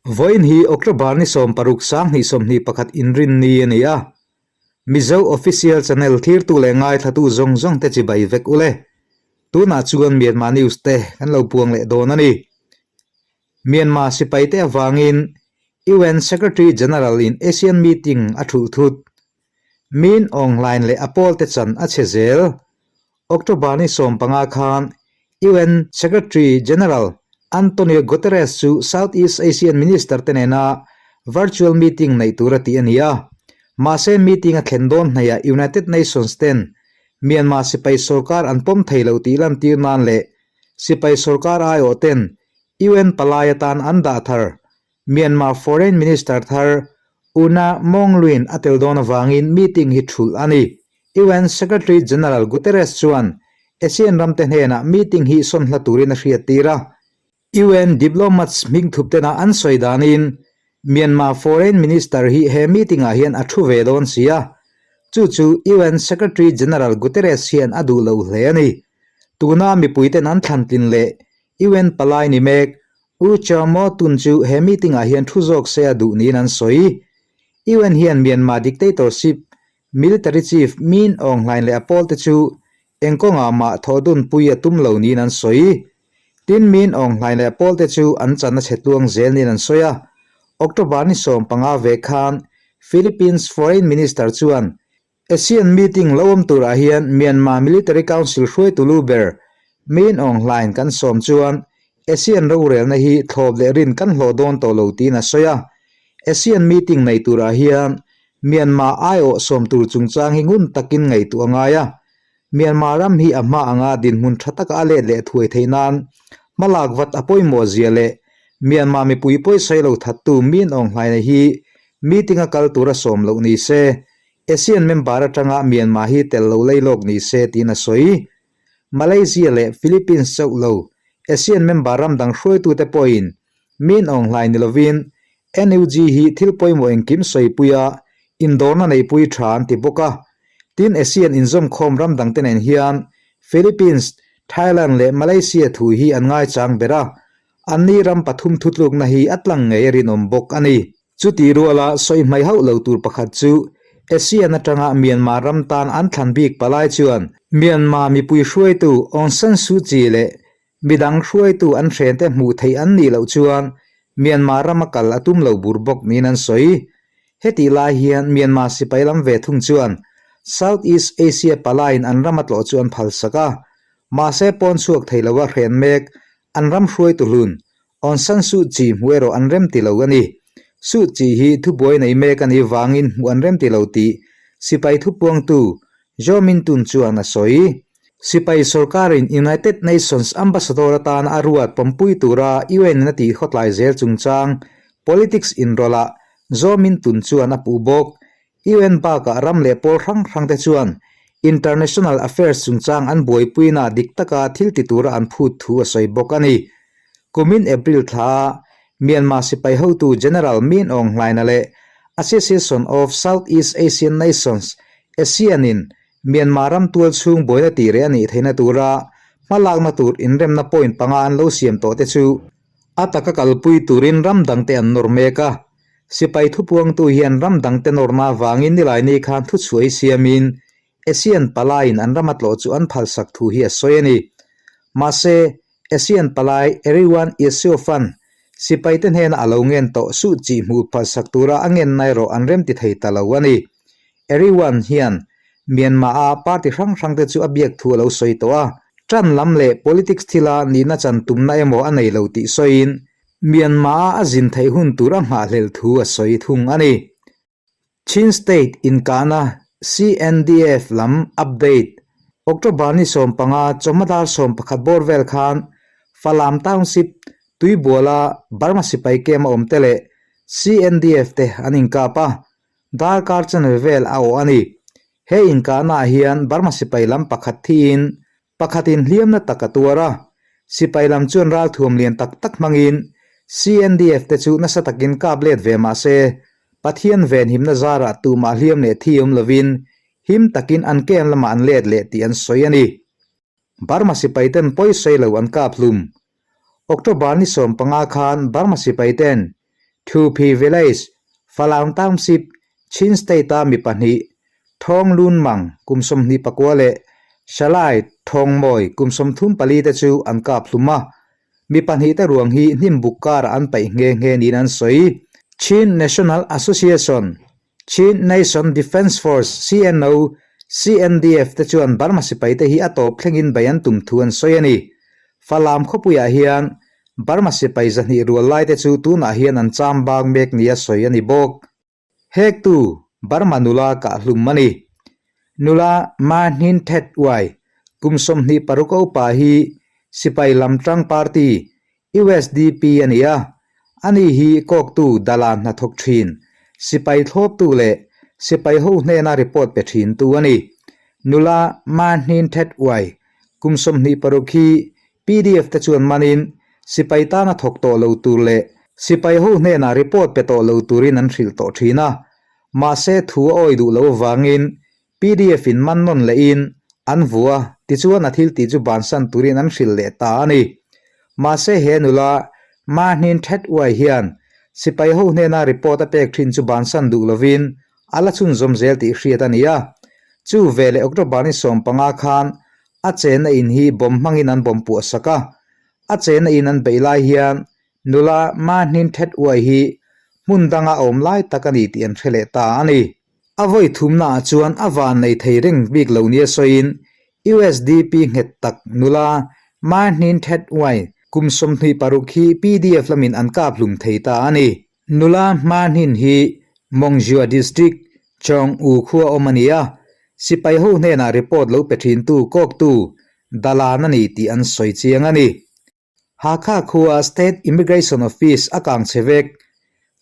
Vawiin hi October ni 16 2021 inrinni a ni a. Mizo Official Channel thirtu leh ngaithlatu zawng zawng te chibai vek ule. Tunah chuan Myanmar News te kan lo puang leh dawn a ni. Myanmar sipaite avangin UN Secretary General in ASEAN meeting a thulh thut. Min Aung Hlaing leh a pawlte chan a chhe zel. October ni 15 khan UN Secretary General Antonio Guterres chu Southeast Asian Minister te nena virtual meeting neih tura tih a ni a. Mahse meeting a thlen dawn hnaihah United Nations ten Myanmar sipai sorkar an pawm thei lo tih lantir nan leh sipai sorkar aiawh ten UN palai atan an dah thar Myanmar Foreign Minister thar Una Maung Lwin a tel dawn avangin meeting hi thulh a ni. UN Secretary General Guterres chuan ASEAN ramte hnenah meeting hi sawn hla turin a hriattir a. UN diplomats hming thup tena an sawi danin Myanmar Foreign Minister hi he meeting ah hian a thu ve dawn si a, chu chu UN Secretary General Guterres hian a duh lo hle a ni. Tuna mipuiten an thlantlin leh UN palai ni mek U Kyaw Moe Tun chu he meeting ah hian thu zawk se a duh niin an sawi. UN hian Myanmar dictatorship military chief Min Aung Hlaing leh a pawlte chu eng kawngah mah thawhdun pui a tum lo niin an sawi. Tin Min Aung Hlaing leh a pawlte chu an chan a chhe tluang zel niin an sawi a. October ni 15 ve khan Philippines Foreign Minister chuan ASEAN meeting lo awm turah hian Myanmar Military Council hruaitu lu ber Min Aung Hlaing kan sawm chuan ASEAN rorelna hi thlawp leh rin kan hlawh dawn tawh lo tiin a sawi a. ASEAN meeting nei turah hian Myanmar aiawh sawm tur chungchang hi ngun takin ngaihtuah a ngai a. Myanmar ram hi a hma anga dinhmun tha taka a let leh thuai theih nan hmalak vat a pawimawh zia leh Myanmar mipui pawisawi lo thattu Min Aung Hlaing hi meeting a kal tura sawm loh ni se ASEAN member atanga Myanmar hi tel lo lei lawk ni se tiin a sawi. Malaysia leh Philippines chauh lo, ASEAN member ram dang hruaitute pawhin Min Aung Hlaing ni lovin NUG hi thil pawimawh engkim sawipuia indawrna neihpui tha an ti bawk a. Tin, ASEAN inzawmkhawm ram dangte nen hian Philippines, Thailand leh Malaysia thu hi an ngaichang ber a, anni ram pathum thutlukna hi a tlang ngei a rinawm bawk a ni. Chuti ruala sawi hmai hauh lo tur pakhat chu ASEAN atanga Myanmar ram tan an thlan bik palai chuan Myanmar mipui hruaitu Aung San Suu Kyi leh midang hruaitu an hrente hmuh theih an nih loh chuan Myanmar rama kal a tum lo bur bawk niin an sawi. Hetih lai hian Myanmar sipai lam ve thung chuan South East Asia palaiin an rama tlawh chu an phalsak a, mahse pawn chhuak thei loa hren mek an ram hruaitu hlun Aung San Suu Kyi hmuh erawh an rem ti lo a ni. Suu Kyi hi thubuai nei mek a nih vangin hmuh an rem ti lo tih sipai thupuangtu Zaw Min Tun chuan a sawi. Sipai sorkarin United Nations Ambassador atana a ruat pawmpui tura UN in a tih khawtlai zel chungchang politics inrawlh ah Zaw Min Tun chuan a puh bawk. UN bakah ram leh pawl hrang hrang te chuan international affairs chungchang an buaipuina dik taka thil ti tura an phut thu a sawi bawk a ni. Kumin April thla Myanmar sipai hotu General Min Aung Hlaing-a leh Association of Southeast Asian Nations, ASEAN, in Myanmar ram tual chhung buaina tih reh a nih theihna tura hmalakna tur inremna point panga an lo siam tawh te chu a taka kalpui turin ram dangte an nawr mek a. Sipai thupuangtu hian ram dangte nawrna avangin Nilaini khan thuchhuah hi siamin ASEAN palaiin an rama tlawh chu an phalsak thu hi a sawi a ni. Mahse, ASEAN palai Erywan Yesuofan sipaite hnena a lo ngen tawh Suh Kyi hmuh phalsak tura a ngenna erawh an remti thei ta lo a ni. Erywan hian Myanmar-a party hrang hrangte chu a biak thu a lo sawi tawh a, ṭan lam leh politics thila nihna chan tumna emaw a nei lo tih sawiin Myanmar-a a zin theih hun tur a nghahhlelh thu a sawi thung a ni. Chin State inkahna CNDF lam update October ni 15 chawhma dar 11 bawr vel khan Falam Township Tuibuala Burma sipai camp a awm te leh CNDF te an inkap a, darkar chanve vel a awh a ni. He inkahna ah hian Burma sipai lam pakhat thiin Pakhatin hliamna tak a tuar a, sipai lam chuan ralthuam lian tak tak hmangin CNDF te chu nasa takin kap let ve mah se, Pathian venhimna zarah tumah hliam leh thi awm lovin him takin an camp lamah an let leh tih an sawi a ni. Burma sipai ten pawi sawi lo an kap hlum. October ni 15 khan Burma sipai ten. Thuphi Village, Falam Township, Chin State-a mi pahnih, Thawng Lun Mang kum 29 leh Shalai Thawng Mawi kum 34 te chu an kap hlum a. Mi pahnihte ruang hi hnimbuk karah an paih nghe nghe niin an sawi. Chin National Association, Chin Nation Defence Force, CNO, CNDF te chuan Burma sipaite hi a tawp thlengin bei an tum thu an sawi a ni. Falam khawpuiah hian Burma sipai 200 rual laite chu tunah hian an cham bang mek nia sawi a ni bawk. Hektu Burma nula kah hlum a ni. Nula Ma Hnin Thet Uai, kum 26 a upa hi sipai lam tang party usdp a ni a, ani hi kawktu Dala hnathawk thin, sipai thlawptu leh sipai ho hnena report pe thintu a ni. Nula Ma Hnin Thet Uai, kum 26 hi PDF te chuan manin sipai tana thawk tawh lo tur leh sipai ho hnenah report pe tawh lo turin an hrilh tawh thin a. Mahse thu a awi duh lo avangin PDF in man nawn lehin an vu a, tichuan a thil tih chu bansan turin an hrilh leh ta a ni. Mahse he nula Mahnin Thet Uai hian sipai ho hnena report a pek thin chu bansan duh lovin a la chhunzawm zel tih hriat a ni a. Chu veleh October ni 15 khan A chenna in hi bomb hmangin an bomb puah sak a, a chenna in an beih lai hian nula Mahnin Thet Uai hi hmun danga a awm lai tak a ni tih an hre leh ta a ni. A vawi thumnaah chuan a van nei thei reng bik lo nia sawiin usdp nghet tak nula Mahnin Thet Uai kum 26 hi PDF lamin an kap hlum thei ta a ni. Nula Hmanhin hi Mawngzua District, Chawng U khua awm a ni a, sipai ho hnenah report lo pe thintu kawktu Dalan a ni tih an sawi chiang a ni. Hakha khua State Immigration Office a kang chhe vek.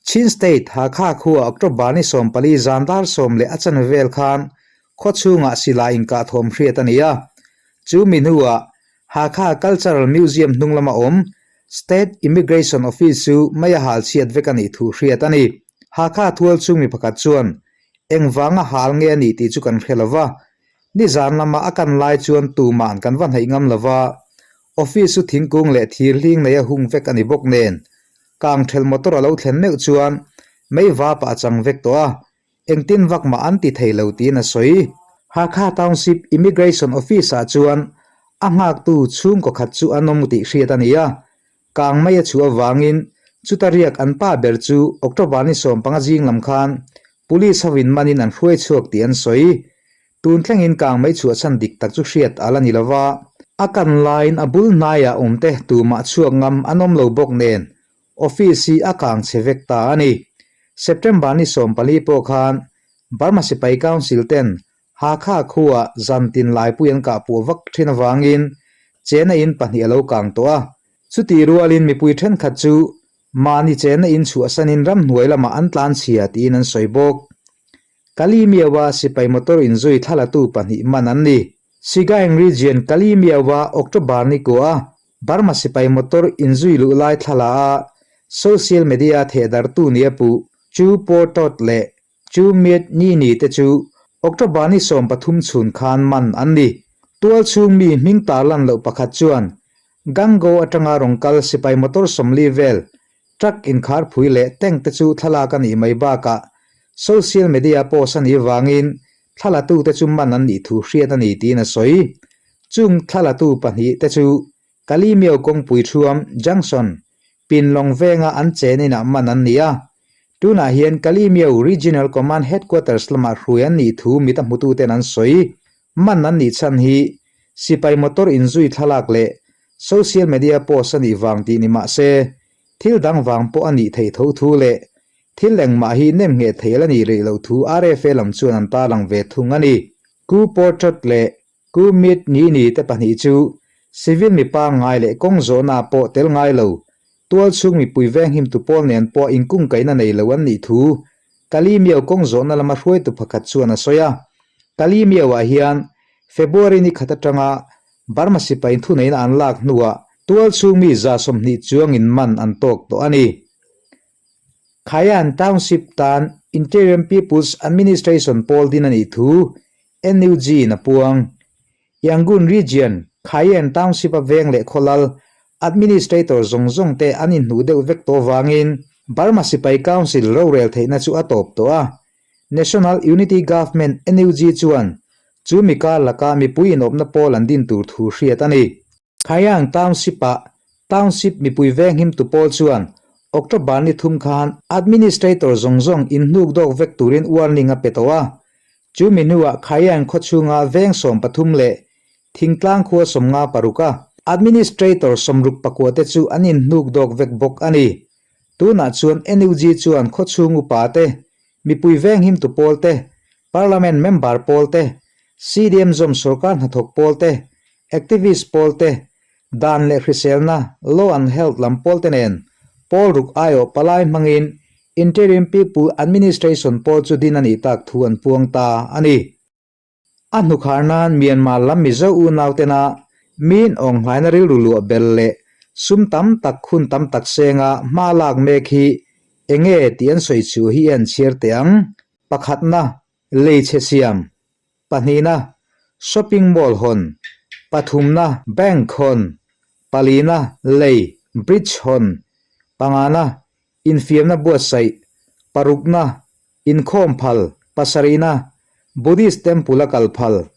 Chin State Hakha khua October ni 14 zan dar sawm leh a chanve vel khan khaw chhungah silai inkah thawm hriat a ni a. Chu mi hnuah Hakha Cultural Museum hnung lama awm State Immigration Office chu mei a hal chhiat vek a nih thu hriat a ni. Hakha thual chung mi pakhat chuan, Engvanga hal nge a nih tih chu kan hre lo va, nizan lama a kan lai chuan tuma'n kan va hnaih ngam lo va, office chu thingkung leh thir hling nei a hung vek a ni bawk nen, kangthelh motor a lo thlen meuh chuan mei vapah a chang vek tawh a, Engtin vak mah an ti thei lo tiin a sawi. Hakha Township Immigration Office-ah chuan a nghaktu chhungkaw khat chu an awm tih hriat a ni a. Kang mai a chhuah avangin chuta riak an pa ber chu October ni 15 zing lam khan Police hovin manin an hruai chhuak tih an sawi. Tun thlengin kang mai chhuah chhan dik tak chu hriat a la ni lo va. A kan laiin a bul hnaiah awmte tumah chhuak ngam an awm lo bawk nen Office hi a kang chhe vek ta a ni. September ni 14 pawh khan Burma Sipai Council ten Hakha khuaa zantin laipui an kah puah vak thin avangin chena in pahnih a lo kang tawh a. Chutih rualin mipui thenkhat chu mahni chena in chhuahsanin ramhnuai lamah an tlan chhia tiin an sawi bawk. Kalimiawa sipai motor inzui thlalatu pahnih man an ni. Sigaing Region Kalimiawa October ni kuah a Burma sipai motor inzui luh lai thla a social media thehdartu nia puh Chu Por Tot leh Chu Myat Ni Ni te chu October ni 13 chhun khan man an ni. Tual chhung mi hming tarlan loh pakhat chuan Gango atanga rawn kal sipai motor 40 vel truck inkhar phui leh tank te chu thlalak a nih mai bakah social media post a nih vangin Thlalatu te chu man an nih thu hriat a ni tiin a sawi. Chung thlalatu pahnih te chu Kalimio kawngpui thuam, junction, Pinlawng venga an chen inah man an ni a. Tunah hian Kalimio Regional Command Headquarters lamah hruai an nih thu mit a hmututen an sawi. Man an nih chhan hi sipai motor inzui thlalak leh social media post a nih vang tih ni mah se, thil dang vang pawh a nih theih tho thu leh Thil engmah hi nem ngheh theih la nih rih loh thu RFA lam chuan an tarlang ve thung a ni. Ku Portrait leh Ku Myit Ni Ni te pahnih chu civil mi pangngai leh kawng zawhna pawh tel ngai lo, tual chhung mipui venghimtu pawl nen pawh inkungkaihna nei lo an nih thu Kalimiao kawng zawhna lama hruaitu pakhat chuan a sawi a. Kalimiao-ah hian February ni khat atanga Burma sipai thuneihna an lak hnuah tual chhung mi 120 chuangin man an tawk tawh a ni. Khayan Township tan Interim People's Administration pawl din a nih thu NUG in a puang. Yangon Region, Khayan Township a veng leh khawlal Administrator zawng zawng te an inhnuh deuh vek tawh vangin. Burma Sipai Council rorel theihna chu a tawp tawh a, National Unity Government, NUG, chuan chu mi kar laka mipui inawpna pawl an din tur thu hriat a ni. Khaiyang Township-ah Township mipui venghimtu pawl chuan October ni thum khan Administrator zawng zawng inhnuk dawk vek turin warning a pe tawh a. Chu mi hnuah Khaiyang khawchhunga veng 13 leh thingtlang khua 56 a Administrator 64 te chu an inhnuk dawk vek bawk a ni. Tunah chuan NUG chuan khawchhung upa te, mipui venghimtu pawl te, Parliament member pawl te, CDM zawm sorkar hnathawk pawl te, Activist pawl te, dan leh hriselna, law and health lam pawl te nen pawl ruk aiawh palai hmangin Interim People Administration pawl chu din a nih tak thu an puang ta a ni. A hnukhar nan Myanmar lam Mizo unau tena min awnghlaina rilru luah bel leh sum tam tak hun tam tak senga hma lak mek hi enge tih an sawi chhuah hi i han chhiar teh ang. Pakhatna, Leichhe siam. Pahnihna, Shopping mall hawn. Pathumna, Bank hawn. Palina, Lei, Bridge hawn. Pangana, Infiamna buatsaih. Parukna, Inkhawm phal. Pasarihna, Buddhist Temple a kal phal.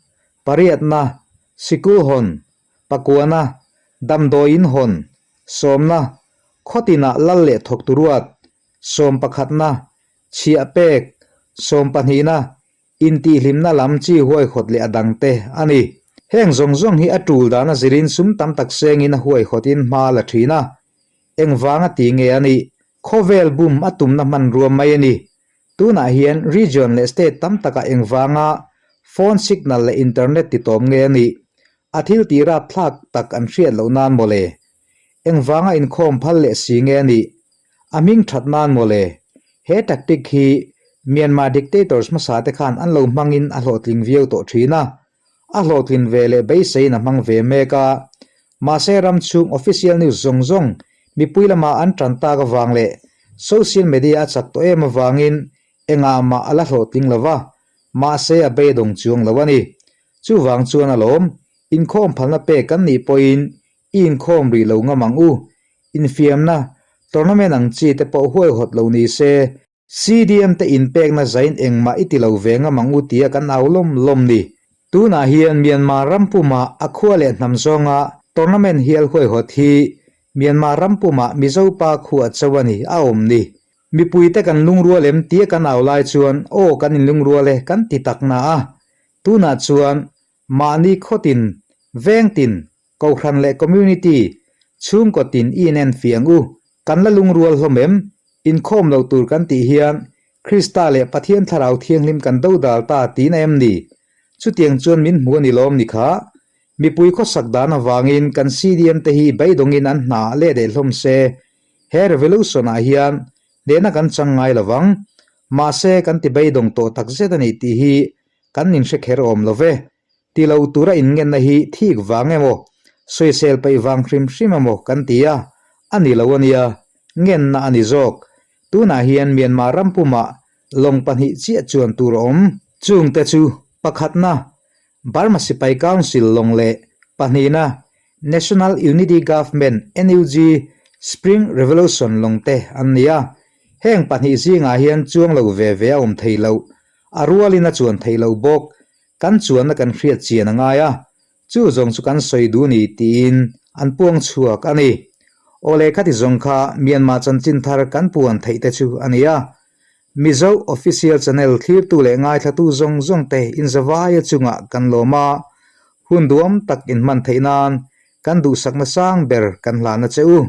Pariatna, Sikul hawn. Pakuana, Damdawi in hawn. Sawmna, Khawtinah lal leh thawktu ruat. Sawmpakhatna, Chhiah pek. Sawmpahnihna, Intihhlimna lam chi huaihawt leh a dangte a ni. Heng zawng zawng hi a tul dan a zirin sum tam tak sengin a huaihawtin hma a la thin a. Engvanga ti nge a nih? Khawvel bum a tumna hmanrua mai a ni. Tunah hian region leh state tam takah engvanga phone signal leh internet titawm nge a nih? A thil tih rapthlak tak an hriat loh nan mawle. Engvanga inkhawm phal leh si nge a nih? A hming that nan mawle. He tactic hi Myanmar dictators hmasa te khan an lo hmangin a hlawhtling viau tawh thin a. A hlawhtlin ve leh beiseiin a hmang ve mek a. Mahse ram chhung official news zawng zawng mipui lama an tan tak avang leh social media a chak tawh em avangin engah mah a la hlawhtling lo va, mahse a beidawng chuang lo a ni. Chuvang chuan alawm, inkhawm phalna pek kan nih pawhin i inkhawm rih lo ngam ang u. Infiamna, tournament ang chi te pawh huaihawt lo ni se, CDM te inpekna zain engmah i ti lo ve ngam ang u tia kan au lawm lawm ni. Tunah hian Myanmar ram pumah a khua leh hnam zawnga tournament hial huaihawt hi Myanmar ram pumah Mizo pa khuah chauh a ni a awm ni. Mipuite kan lungrual em tia kan au lai chuan aw kan inlungrual e kan ti tak na a. Tunah chuan mahni khawtin, vengtin, kohhran leh community, chhungkaw tin i inen fiang u. Kan la lungrual hlawm em? Inkhawm lo tur kan tih hian Krista leh Pathian Thlarau Thianghlim kan dodal ta tiin a em ni? Chutiang chuan min hmu a ni lawm ni kha? Mipui khawsak dan avangin kan CDM te hi beidawngin an hna a leh daih hlawm se. He revolution ah hian hnehna kan chang ngai lo vang. Mahse kan ti beidawng tawh takzet a nih tih hi kan inhre kher awm lo ve. Ti lo tura inngenna hi thik vang emaw, sawisel peih vang hrim hrim emaw kan ti a, a ni lo a nia, ngenna a ni zawk. Tunah hian Myanmar ram pumah lawng pahnih chiah chuan tur a awm. Chungte chu, pakhatna, Burma Sipai Council lawng leh pahnihna, National Unity Government, NUG, Spring Revolution lawng te an ni a. Heng pahnih zingah hian chuang lo ve ve a awm thei loh. A rualin a chuan theih loh bawk. Kan chuanna kan hriat chian a ngai a, chu zawng chu kan sawi duh ni tiin an puang chhuak a ni. Awle khati zawng kha Myanmar chanchin thar kan puan theih te chu a ni a. Mizo Official Channel thlirtu leh ngaithlatu zawng zawng te inzavaia chungah kan lawm a, hun duam tak inhman theih nan kan duhsakna sang ber kan hlan a che u.